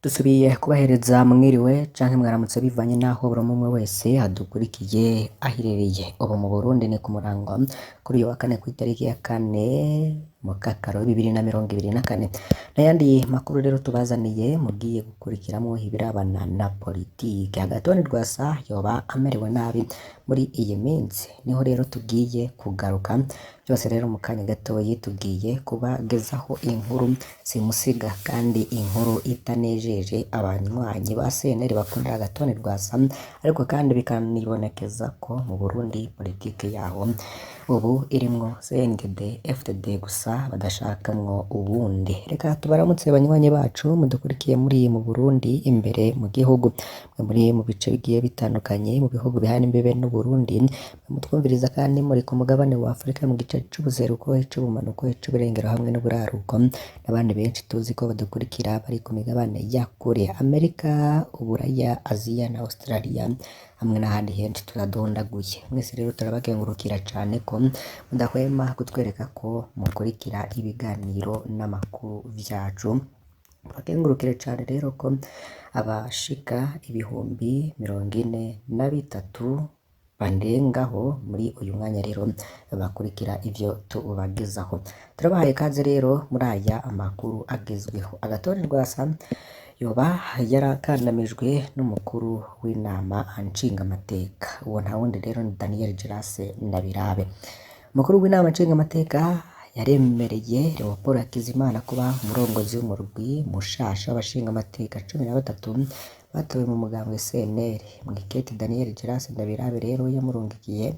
Dusubiye kubahereza mwiriwe canke mwaramutse bivanye n'aho buri umwe wese adukurikiye aherereye. Ubu mu Burundi ni ku murango kuri uyu wa kane kw'itariki ya kane Mukakaro 2024. N'ayandi makuru rero tubazaniye mugiye gukurikiramwo ibirabana na politike. Agathon Rwasa yoba amerewe nabi muri iyi minsi, niho rero tugiye kugaruka. Vyose rero mu kanya gatoyi tugiye kubagezaho inkuru simusiga kandi inkuru itanejeje abanywanyi ba CNL bakunda Agathon Rwasa, ariko kandi bikanibonekeza ko mu Burundi politike yaho ubu irimwo CNDD FDD gusa badashakamwo uwundi. Reka tubaramutse banywanyi bacu mudukurikiye muri mu Burundi imbere mu gihugu, mwe muri mu bice bigiye bitandukanye mu bihugu bihana imbibe n'Uburundi, mwe mutwumviriza kandi muri ku mugabane wa Afrika mu gice c'ubuseruko, ic'ubumanuko, ic'uburengero hamwe n'uburaruko, n'abandi benshi tuzi ko badukurikira bari ku migabane ya kure, Amerika, Uburaya, Aziya na Australia hamwe n'ahandi henshi turadondaguye. Mwese rero turabakengurukira cane ko mudahwema kutwereka ko mukurikira ibiganiro n'amakuru vyacu. Tubakengurukire cane rero ko abashika 43,000 bandengaho muri uyu mwanya rero bakurikira ivyo tubagezaho. Turabahaye ikaze rero muri aya makuru agezweho. Agathon Rwasa yoba yarakandamijwe n'umukuru w'inama nshingamateka. Uwo ntawundi rero ni Daniel Gerase Ndabirabe. Umukuru w'inama nshingamateka yaremereye Leopold Hakizimana kuba umurongozi w'umurwi mushasha w'abashingamateka 13 batowe mu mugambwe CNL. Mwikete Daniel Gerase Ndabirabe rero yamurungikiye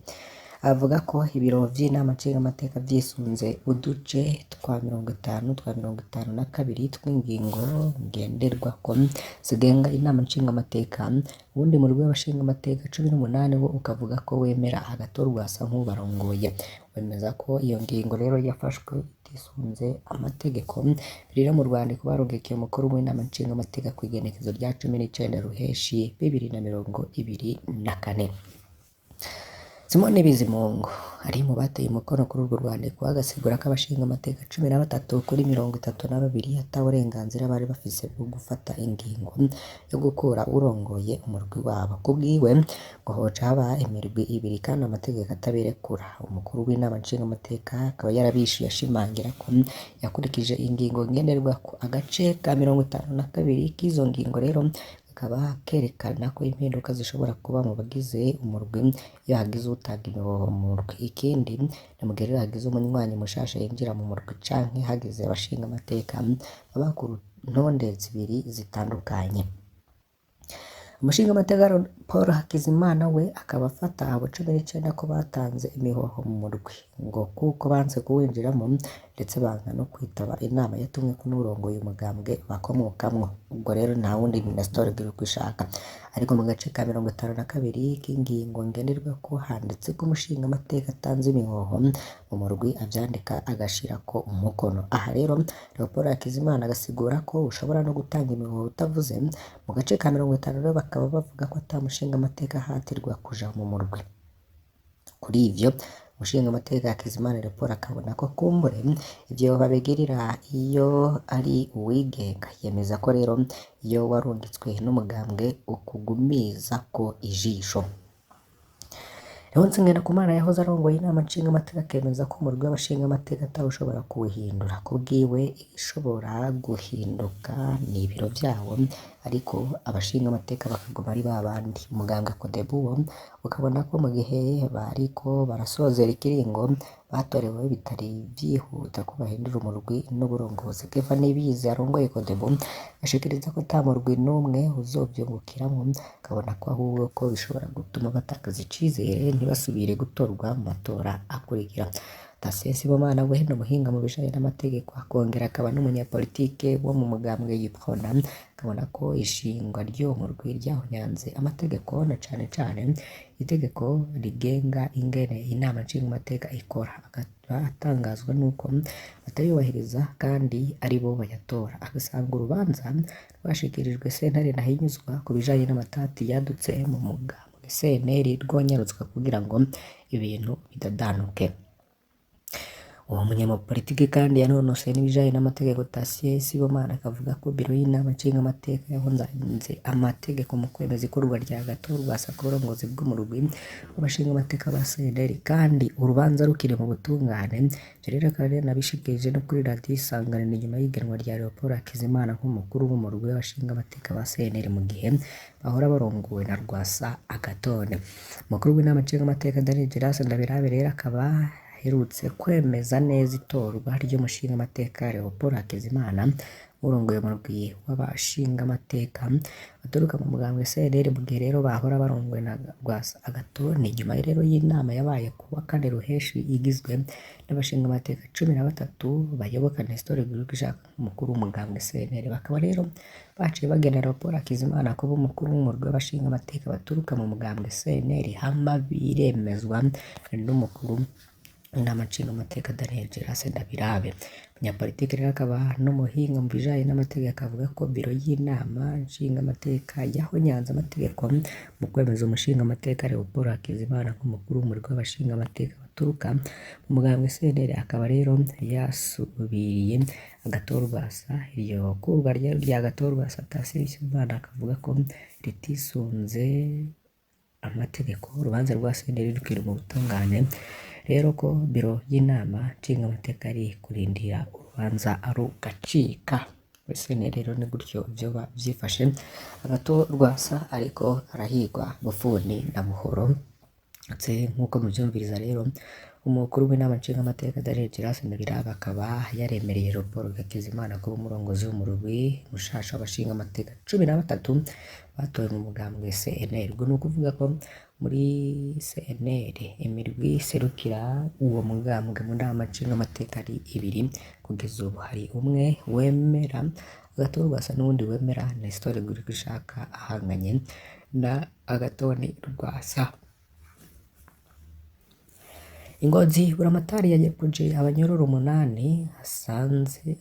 avuga ko ibiro vy'inama nshingamateka vyisunze uduce twa 50 twa 52 tw'ingingo ngenderwako zigenga inama nshingamateka. Uwundi murwi w'abashingamateka 18 wo ukavuga ko wemera Agathon Rwasa nk'uwubarongoye. Wemeza ko iyo ngingo rero yafashwe itisunze amategeko. Biri rero mu rwandiko barungikiye umukuru w'inama nshingamateka kw'igenekezo rya 19 Ruheshi 2024. Simone Bizimungu ari mu bateye umukono kuri urwo rwandiko, agasigura ko abashingamateka 13 kuri 32 ata burenganzira bari bafise bwo gufata ingingo yo gukura urongoye umurwi wabo. Kubwiwe ngo hoca haba imirwi ibiri kandi amategeko atabirekura. Umukuru w'inama nshingamateka akaba yarabishuye ashimangira ko yakurikije ingingo ngenderwako. Agace ka 52 k'izo ngingo rero kakaba kerekana ko impinduka zishobora kuba mu bagize umurwi iyo hagize uwutanga imihoho mu murwi. Ikindi ni mu gihe rero hagize umunywanyi mushasha yinjira mu murwi canke hagize abashingamateka baba ku ntonde zibiri zitandukanye. Umushingamateka Paul Hakizimana we akaba afata abo 19 ko batanze imihoho mu murwi, ngo kuko banse kuwinjiramwo ndetse banka no kwitaba inama yatumweko n'uwurongoye umugambwe bakomokamwo. Ubwo rero nta wundi ni Nestor Girukwishaka. Ariko mu gace ka 52 k'ingingo ngenderwako handitse ko umushingamateka atanze imihoho mu murwi avyandika agashirako umukono. Aha rero Leopold Hakizimana agasigura ko ushobora no gutanga imihoho utavuze. Mu gace ka 50 rero bakaba bavuga ko ata mushingamateka ahatirwa kuja mu murwi. Kuri ivyo umushingamateka Hakizimana Leopold akabona ko kumbure ivyo babigirira iyo ari uwigenga. Yemeza ko rero iyo warungitswe n'umugambwe ukugumizako ijisho. Leonce Ngendakumana yahoze arongoye inama nshingamateka akemeza ko umurwi w'abashingamateka atawushobora kuwuhindura. Kubwiwe igishobora guhinduka ni ibiro vyawo, ariko abashingamateka bakaguma ari babandi. Umugambwe Codebu wo ukabona ko mu gihe bariko barasozera ikiringo batorewe bitari vyihuta ko bahindura umurwi n'uburongozi. Kefa Nibizi arongoye Codebu ashikiriza ko ata murwi n'umwe uzovyungukiramwo, akabona ko ahubwo ko bishobora gutuma batakaza icizere ntibasubire gutorwa mu matora akurikira. Patient Sibomana we ni umuhinga mu bijanye n'amategeko, akongera akaba n'umunyapolitike wo mu mugambwe Yiprona, akabona ko ishingwa ry'uwo murwi ryahonyanze amategeko na cane cane itegeko rigenga ingene inama nshingamateka ikora. Akaba atangazwa n'uko batayubahiriza kandi aribo bayatora. Agasanga urubanza rwashikirijwe sentare ntahinyuzwa ku bijanye n'amatati yadutse mu mugambwe CNL rwonyarutswa kugira ngo ibintu bidadanuke. Uwo munyapolitiki kandi yanonosoye n'ibijanye n'amategeko Tasie Sibomana akavuga ko biro y'inama nshingamateka yahonyanze amategeko mu kwemeza ikorwa rya Agathon Rwasa ku burongozi bw'umurwi w'abashingamateka ba CNL kandi urubanza rukiri mu butungane. Ivyo rero akaba yanabishikirije no kuri radiyo Isanganiro inyuma y'igenwa rya Leopold Hakizimana nk'umukuru w'umurwi w'abashingamateka ba CNL mu gihe bahora barongowe na Rwasa Agathon. Umukuru w'inama nshingamateka Daniel Gerard Ndabirabe rero akaba aherutse kwemeza neza itorwa ry'umushingamateka Leopold Hakizimana urongoye umurwi w'abashingamateka baturuka mu mugambwe CNL mu gihe rero bahora barongowe na Rwasa Agathon. Nyuma rero y'inama yabaye ku wa kane Ruheshi igizwe n'abashingamateka 13 bayoboka Nestor Girubishaka nk'umukuru w'umugambwe CNL, bakaba rero baciye bagena Leopold Hakizimana kuba umukuru w'umurwi w'abashingamateka baturuka mu mugambwe CNL, hama biremezwa n'umukuru w'inama nshingamateka Daniel Gerard Ndabirabe. Umunyapolitiki rero akaba n'umuhinga mu bijanye n'amategeko avuga ko biro y'inama nshingamateka yahonyanze amategeko mu kwemeza umushingamateka Leopold Hakizimana nk'umukuru w'umurwi w'abashingamateka baturuka mu mugambwe CNL, akaba rero yasubiriye Agathon Rwasa. Iryo kurwa rya Agathon Rwasa Tasie Sibomana akavuga ko ritisunze amategeko, urubanza rwa CNL rukiri mu butungane, rero ko biro y'inama nshingamateka ari kurindira urubanza rugacika. Muri CNL rero ni gutyo vyoba vyifashe. Agathon Rwasa ariko arahigwa bufuni na buhoro, ndetse nk'uko muvyumviriza rero umukuru w'inama nshingamateka Daniel Gerard Ndabirabe akaba yaremereye Leopold Hakizimana kuba umurongozi w'umurwi mushasha w'abashingamateka 13 batowe mu mugambwe CNL. Ubwo ni ukuvuga ko muri CNL imirwi iserukira uwo mugambwe mu nama nshingamateka ari ibiri kugeza ubu, hari umwe wemera Agathon Rwasa n'uwundi wemera Nestor Girubishaka ahanganye na Agathon Rwasa. Ingozi Buramatari yarekuje abanyororo 8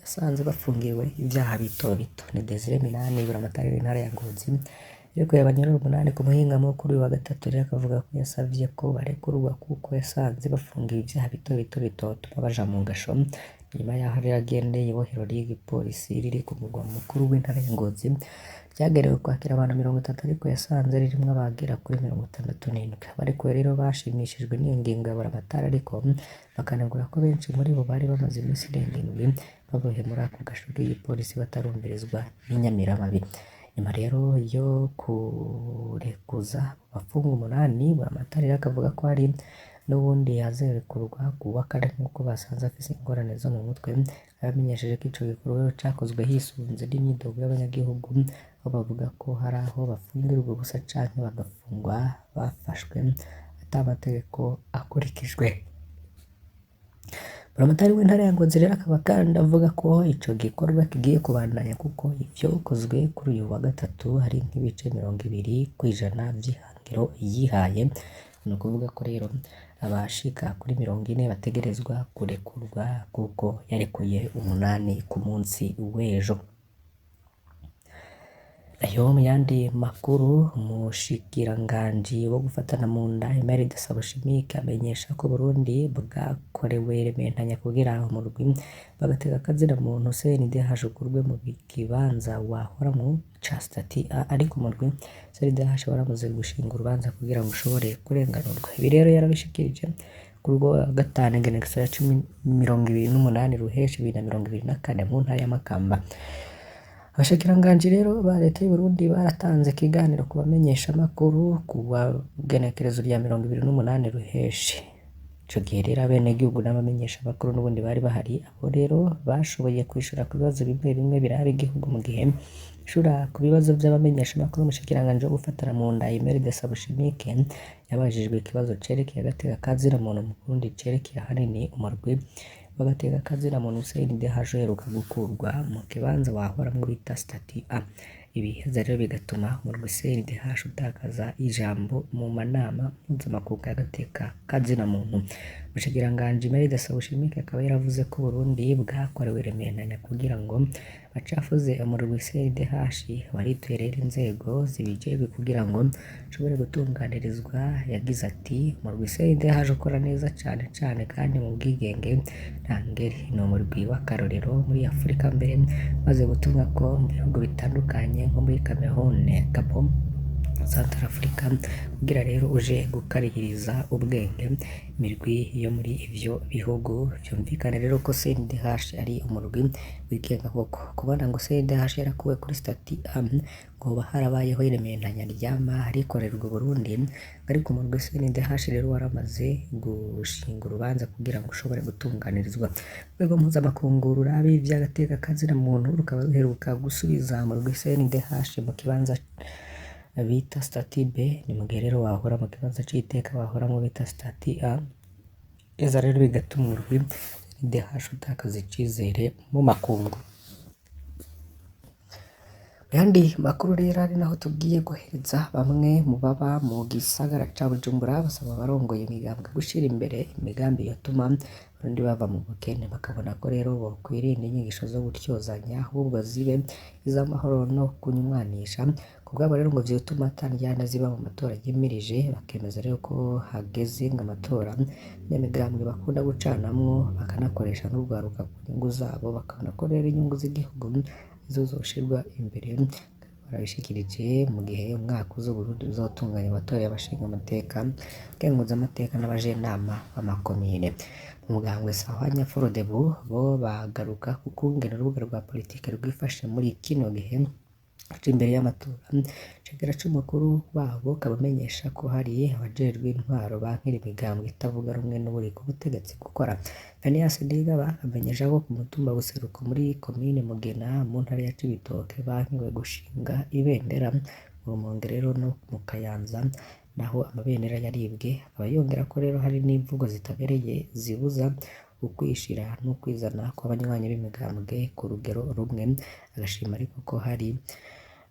asanze bafungiwe ivyaha bito bito. Ni Desire Minani Buramatari w'intara ya Ngozi yarekuye abanyororo 8 ku muhingamo kuri uyu wa gatatu, rero akavuga ko yasavye ko barekurwa kuko yasanze bafungiwe ivyaha bito bito bitotuma baja mu gasho. Nyuma yaho rero agendeye ibohero ry'igipolisi riri ku murwa mukuru w'intara ya Ngozi ryagenewe kwakira abantu 30, ariko yasanze ririmwo abagera kuri 67. Abarekuwe rero bashimishijwe n'iyo ngingo ya Buramatari, ariko bakanegura ko benshi muri bo bari bamaze iminsi irenga 7 baboheye muri ako gasho k'igipolisi batarumvirizwa n'inyamiramabi. Nyuma rero yo kurekuza abo bafungwa 8, Buramatari rero akavuga ko hari n'uwundi azorekurwa ku wa kane nk'uko basanze afise ingorane zo mu mutwe. Yabamenyesheje ko ico gikorwa cakozwe hisunze n'imyidogo y'abanyagihugu, aho bavuga ko hari aho bafungirwa ubusa canke bagafungwa bafashwe ata mategeko akurikijwe. Buramatari w'intara ya Ngozi rero akaba kandi avuga ko ico gikorwa kigiye kubandanya kuko ivyokozwe kuri uyu wa gatatu hari nk'ibice 20% vy'ihangiro yihaye. Ni ukuvuga ko rero abashika kuri 40 bategerezwa kurekurwa kuko yarekuye 8 ku munsi w'ejo. Nayo mu yandi makuru, umushikiranganji wo gufatana mu nda Emeride Sabushimike amenyesha ko Burundi bwakorewe rementanya kugira umurwi bagateka akazina muntu CNDH ukurwe mu kibanza wahoramwo ca statut A, ariko umurwi CNDH waramaze gushinga urubanza kugira ngo ushobore kurenganurwa. Ibi rero yarabishikirije kuri uwo wa gatanu igenekerezo ya 10 28 Ruheshi 2024 mu ntara ya Makamba. Abashikiranganji rero ba leta y'Uburundi baratanze ikiganiro ku bamenyeshamakuru ku genekerezo rya 28 Ruheshi. Ico gihe rero abenegihugu n'abamenyeshamakuru n'ubundi bari bahari, abo rero bashoboye kwishura ku bibazo bimwe bimwe biraba igihugu. Mu gihe yishura ku bibazo vy'abamenyeshamakuru, umushikiranganji wo gufatana mu nda Emeride Sabushimike yabajijwe ikibazo cerekeye agateka ka zina muntu mu Burundi, cerekeye ahanini umurwi w'agateka ka zina muntu CNDH uheruka gukurwa mu kibanza wahoramwo bita statut A. Ibiheza rero bigatuma umurwi CNDH utakaza ijambo mu manama mpuzamakungu y'agateka ka zina muntu. Umushikiranganji Emeride Sabushimike akaba yaravuze ko Uburundi bwakorewe rementanya kugira ngo Bacafuze umurwi CNDH warituye rero inzego zibijejwe kugira ngo ushobore gutunganirizwa. Yagize ati: "Umurwi CNDH ukora neza cane cane kandi mu bwigenge ntangere. Ni umurwi w'akarorero muri Afrika, mbere maze gutumwa ko mu bihugu bitandukanye nko muri Cameroon, Gabon, Central Africa, kugira rero uje gukarihiriza ubwenge imirwi yo muri ivyo bihugu." Vyumvikane rero ko CNDH ari umurwi wigenga koko. Kubona ngo CNDH yarakuwe kuri statut A, ngo hoba harabayeho irementanya ryama rikorerwa Burundi, ariko umurwi CNDH rero waramaze gushinga urubanza kugira ngo ushobore gutunganirizwa. Urwego mpuzamakungu ruraba ivy'agateka kazina muntu rukaba ruheruka gusubiza umurwi CNDH mu kibanza bita statut B. Ni mu gihe rero wahora mu kibanza c'iteka wahoramwo bita statut A, eza rero bigatuma umurwi CNDH utakaza icizere mu makungu. Mu yandi makuru rero, ari naho tugiye guhereza, bamwe mu baba mu gisagara ca Bujumbura basaba abarongoye imigambwe gushira imbere imigambi yotuma Abarundi bava mu bukene, bakabona ko rero bokwirinda inyigisho zo gutyozanya, ahubwo zibe iz'amahoro no kunywanisha. Kubwabo rero ngo vyotuma ata ndyane ziba mu matora yimirije. Bakemeza rero ko hageze ngo amatora n'imigambwe bakunda gucanamwo, bakanakoresha n'urwaruka ku nyungu zabo, bakabona ko rero inyungu z'igihugu arizo zoshirwa imbere. Barabishikirije mu gihe umwaka uza Uburundi buzotunganya amatora y'abashingamateka, nkenguzamateka n'abajenama b'amakomine. Mu mugambwe Sahwanya Frodebu bo bagaruka ku kungene urubuga rwa politike rwifashe muri kino gihe imbere y'amatora. Icegera c'umukuru wabo akaba amenyesha ko hari abajejwe intwaro bankira imigambwe itavuga rumwe n'uwuri ku butegetsi gukora. Phineas Nigaba amenyesha ko ku mutumba Buseruko muri komine Mugina mu ntara ya Cibitoke bankiwe gushinga ibendera. Mu Rumonge rero no mu Kayanza naho amabendera yaribwe. Akaba yongera ko rero hari n'imvugo zitabereye zibuza ukwishira n'ukwizana kw'abanywanyi b'imigambwe ku rugero rumwe. Agashima ariko ko hari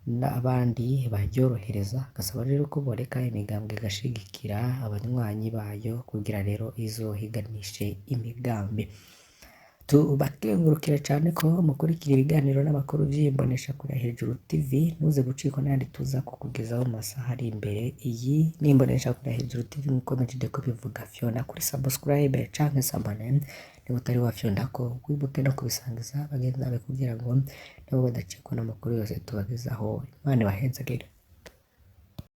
n'abandi baryorohereza, agasaba rero ko boreka imigambwe igashigikira abanywanyi bayo kugira rero izohiganishe imigambi. Tubakengurukira cane ko mukurikira ibiganiro n'amakuru vy'imboneshakure Hejuru TV. Ntuze gucikwa n'ayandi tuza kukugezaho mu masaha ari imbere. Iyi ni imboneshakure Hejuru TV, nkuko mpejeje kubivuga. Fyonda kuri subscribe canke s'abonner niba utari wafyondako, wibuke no kubisangiza bagenzi bawe kugira ngo nabo badacikwa n'amakuru yose tubagezaho. Imana ibahezagire.